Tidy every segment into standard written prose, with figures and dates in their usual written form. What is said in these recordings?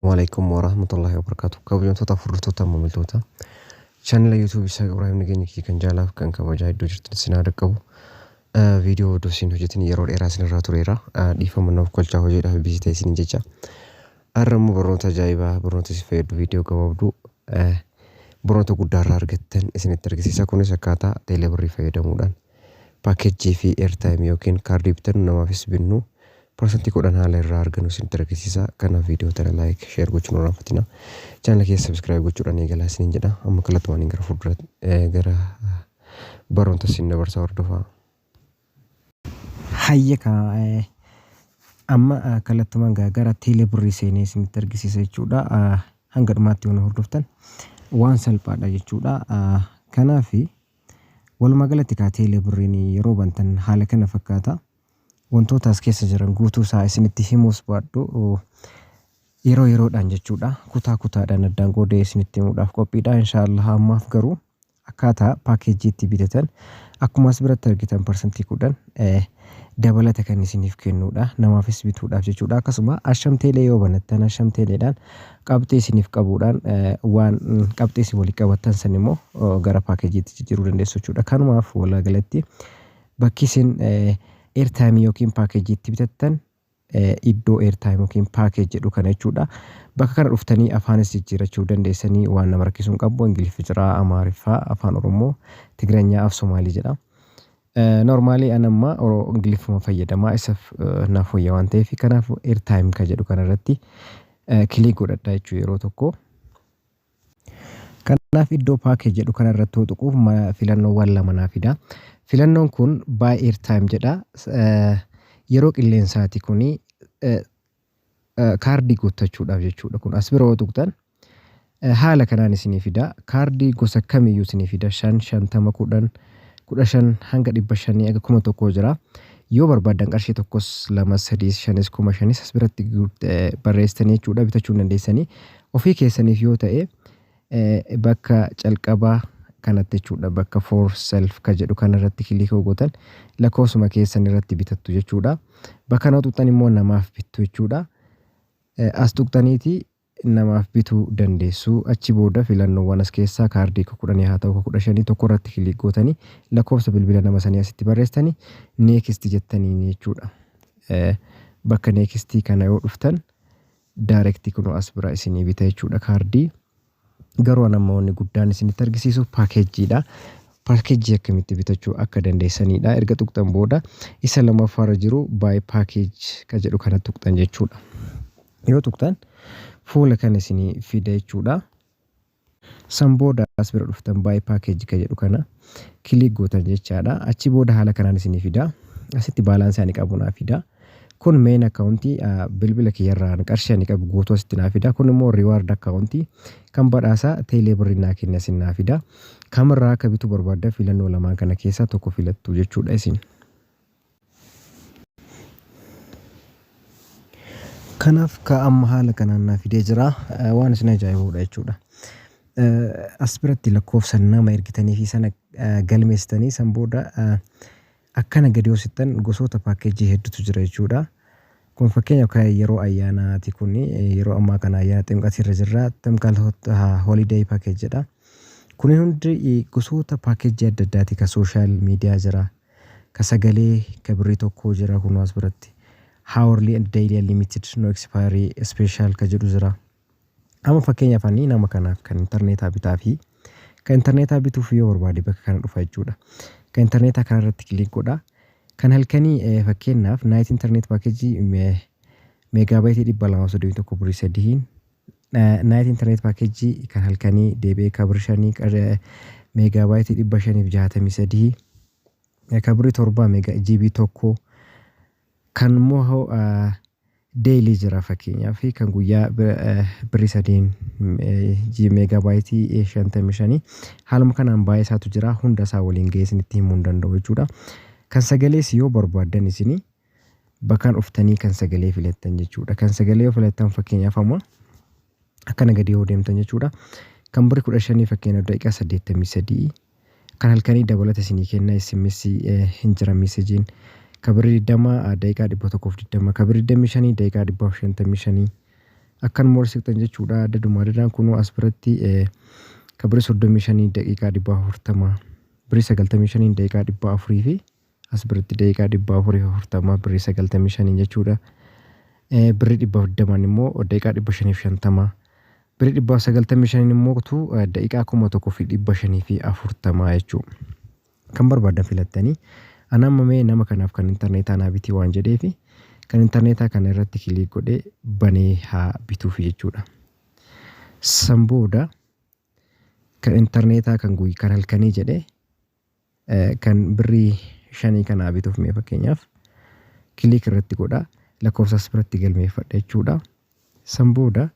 Waalaikum warahmatullahi wabarakatuh. Kabajamtoota hordoftoota maamiltoota chaanala YouTube Isaaq Ibraahim nageenya kiyya kan jaalaaf kan kabajaa iddoo jirtan isin haa dhaqqabu. Viidiyoo odoo isin hojjetin yeroo dheeraa isin irraa tureera. Dhiifama naaf kolchaa hojiidhaaf biizii ta'e isin jecha. Har'a immoo barnoota ajaa'ibaa barnoota isin fayyadu viidiyoo gabaabduu barnoota guddaa irraa argattan isinitti argisiisa. Kunis akkaataa teeleebirrii fayyadamuudhaan paakeejjii fi airtime yookiin kaardii bitannu namaafis binnu parsantii 10 haala irraa argannu isinitti argisiisa. Kanaaf viidiyoo tana like, share gochuun hin irraanfatina. Chaanala keessa subscribe gochuudhaan eegalaa isiniin jedha. Amma kallattumaan gara fuuldura gara barnoota isin dabarsaa hordofaa. Hayya kaa amma kallattumaan gara teelee birrii seenee isinitti argisiisa jechuudha. Hanga dhumaatti yoo na hordoftan waan salphaadha jechuudha. Kanaaf walumaa galatti kaa teelee birriin yeroo bantan haala kana fakkaata. Wantoota as keessa jiran guutuu isaa isinitti himuus baadhu yeroo yeroodhaan jechuudha. Kutaa kutaadhaan addaan qoodee isinitti himuudhaaf qophiidha. Inshaallah ammaaf garuu akkaataa paakeejii itti bitatan akkuma as biratti argitan parsantii 10 dabalata kan isiniif kennuudha. Namaafis bituudhaaf jechuudha. Akkasuma asham teelee yoo banattan asham teeleedhaan qabxii isiniif qabuudhaan waan qabxii isin walii qabattan san immoo gara paakeejiitti jijjiiruu dandeessu jechuudha. Kanumaaf walaa galatti bakki isin airtime yookiin paakeejii itti bitattan iddoo airtime yookiin package jedhu kana jechuudha. Bakka kana dhuftanii afaanis jijjiirachuu dandeessanii waan nama rakkisuu hin qabu. Ingiliffi jira, Amaariffaa, Afaan Oromoo, Tigranyaa, Af Somaalii jedha. Normaalii an amma Ingiliffuma fayyadamaa isaf naaf wayya waan ta'eef kanaaf airtime ka jedhu kana irratti kilik godhadha jechuu yeroo tokko. Kanaaf iddoo package jedhu kana irratti yoo tuquuf filannoowwan lama naa fida. Filannoon kun buy airtime jedha. Yeroo qilleensaati kuni kaardii guuttachuudhaaf jechuudha. Kun as bira yoo tuqxan haala kanaan isinii fida. Kaardii gosa kamiyyuu isinii fida. 5, 50, 10, 15 hanga 500 hanga 1000 jira. Yoo barbaaddan qarshii tokkos lamas sadiis shanis 5000s as biratti barreessitanii jechuudha bitachuu hin dandeessanii. Ofii keessaniif yoo ta'e bakka calqabaa kanatti jechuudha bakka for self ka jedhu kanarratti kilik yoo gootan lakkoofsuma keessan irratti bitattu jechuudha. Bakka kana tuqxan immoo namaaf bittu jechuudha. As tuqxaniiti namaaf bituu dandeessu. Achi booda filannoowwan as keessaa kaardii ka kudhanii haa ta'u ka 15 tokko irratti kilik gootanii lakkoofsa bilbila nama sanii asitti barreessitanii next jettaniin jechuudha. Bakka next kana yoo dhuftan direct kunoo as bira isinii bita jechuudha kaardii. Garuu an amma wanni guddaan isinitti argisiisu paakeejjiidha. Paakeejjii akkamitti bitachuu akka dandeessanidha. Erga tuqxan booda isa lammaffaarra jiru buy package ka jedhu kana tuqxan jechuudha. Yoo tuqxan fuula kana isinii fida jechuudha. San booda as bira dhuftan buy package ka jedhu kana kilik gootan jechaadha. Achi booda haala kanaan isinii fida. Asitti baalaansii ani qabu naa fida. Kun main account bilbila kiyyarraan qarshii ani qabu guutuu asitti naa fida. Kun immoo reward account kan badhaasa teelee birrii naa kenne asin naa fida. Kamirraa akka bituu barbaaddan filannoo lamaan kana keessaa tokko filattu jechuudha isin. Kanaaf ka amma haala kanaan naa fidee jira. Waan isin ajaa'ibudha jechuudha. As biratti lakkoofsa nama ergitanii fi sana galmeessitanii san booda akkana gadi yoo sittan gosoota paakkeejii hedduutu jira jechuudha. Kun fakkeenyaaf kan yeroo ayyaanaati kun yeroo ammaa kana ayyaana ximqatii irra jirra. Ximqat holiday package jedha. Kun hundi gosoota paakkeejii adda addaati kan sooshaal miidiyaa jira. Ka sagalee ka birrii tokkoo jira kunoo as biratti. Hourly and daily unlimited no expiry special ka jedhu jira. Amma fakkeenyaaf ani nama kanaaf kan intarneetaa bitaa fi kan intarneetaa bituuf yoo barbaade bakka kana dhufa jechuudha. Kan intarneetaa kana irratti kilik godha. Kan halkanii fakkeenyaaf night internet package meegaabayitii 231 birrii sadiin night internet package kan halkanii deebi'ee ka birrii shanii meegaabayitii 563 ka birrii 7 meega GB 1 kan immoo daily jira fakkeenyaaf kan guyyaa birrii sadiin meegaabayitii 55 haaluma kanaan baay'ee isaatu jira hunda isaa waliin ga'ee isinitti himuu hin danda'u jechuudha. Kan sagalees yoo barbaaddan isinii bakkaan dhuftanii kan sagalee filattan jechuudha. Kan sagalee yoo filattan fakkeenyaaf amma akkana gadi yoo deemtan jechuudha. Kan birri 15 fakkeenyaaf daqiiqaa 83 kan halkanii dabalata isinii kenna SMS hin jira meesejiin. Kan birri 20 daqiiqaa 120 kan birri 25 daqiiqaa 155 Akkanuma ol siqxan jechuudha. Adaduma adadaan kunoo as biratti kan birrii 35 daqiiqaa 440, birrii 95 daqiiqaa 400 fi as biratti daqiiqaa 440 birrii 95 jechuudha. Birrii 120 immoo daqiiqaa 550, birrii 195 immoo tu daqiiqaa 1540 jechuudha. Kan barbaadan filattanii, ana amma mee nama kanaaf kan intarneetaa naa bitii waan jedheefi kan intarneetaa kana irratti click godhee banee haa bituufi jechuudha. San booda kan intarneetaa kan guyyaa kan halkanii jedhee kan birrii 5 kanaa bituuf mee fakkeenyaaf click irratti godha, lakkoofsa as biratti galmeeffadha jechuudha. San booda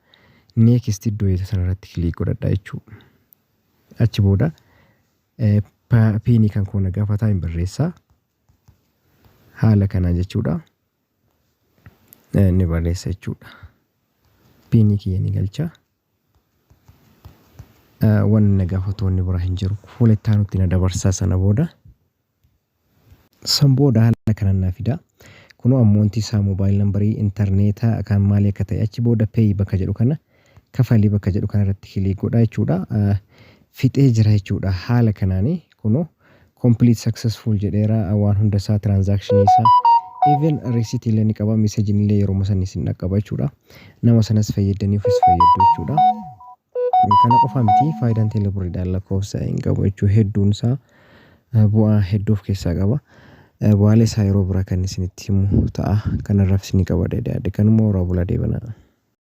next iddoo jettu sanarratti click godhadha jechuudha. Achi booda PIN kan koo na gaafataa, hin barreessaa. Haala kanaan jechuudha. Ni barreessa jechuudha. PIN kiyya ni galcha. Wanni na gaafatu wanni biraa hin jiru. Fuula itti aanutti na dabarsaa sana booda. San booda haala kanaan naa fida. Kunoo ammoontii isaa, mobile number, intarneetaa kan maalii akka ta'e, achi booda pay bakka jedhu kana, kafalii bakka jedhu kana irratti click godha jechuudha. Fixee jira jechuudha. Haala kanaanii kunoo complete successful jedheera. Waan hunda isaa, transaction isaa, even receipt illee ni qaba, message illee yeroo san isin dhaqqaba jechuudha. Nama sanas fayyadanii ofis fayyaddu jechuudha. Kana qofa miti, faayidaan teelebirriidhaan lakkoofsa hin qabu jechuu, hedduun isaa bu'aa hedduu of keessaa qaba. Bu'aalee isaa yeroo biraa kan isinitti himu ta'a. Kanarraaf isinii qaba yaade kanuma horaa bulaa deebanaa.